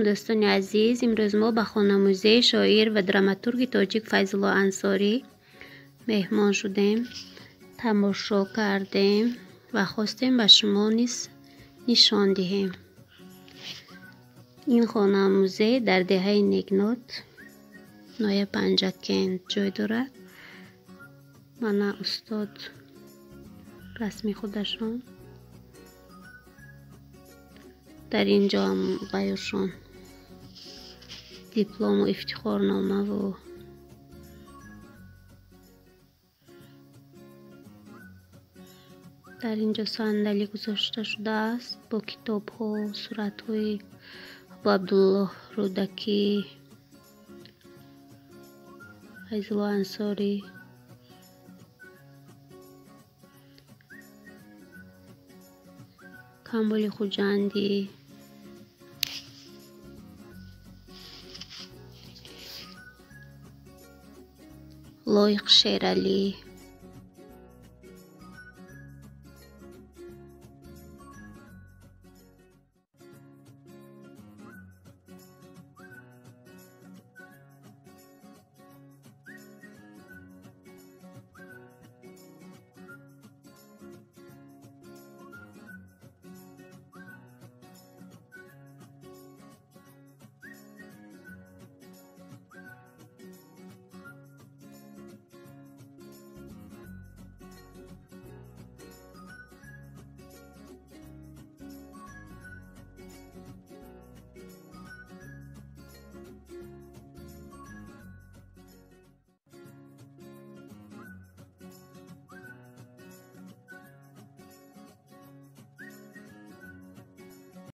Дӯстони азиз, имрӯз мо ба хонамузеи шоир ва драматурги тоҷик Файзулло Ансорӣ меҳмон шудем, тамошо кардем ва хостем ба шумо низ нишон диҳем. Ин хонамузей дар деҳаи Негнот, ноҳияи Панҷакент ҷой дорад. Мана устод расми худашон. Дар ин ҷо ҳам баёшон диплому ифтихорномаву дар ин ҷо сандалӣ гузошта шудааст бо китобҳо, суратҳои Абуабдуллоҳ Рӯдакӣ, Файзулло Ансорӣ. Камоли Хуҷандӣ. Лоиқ Шералӣ.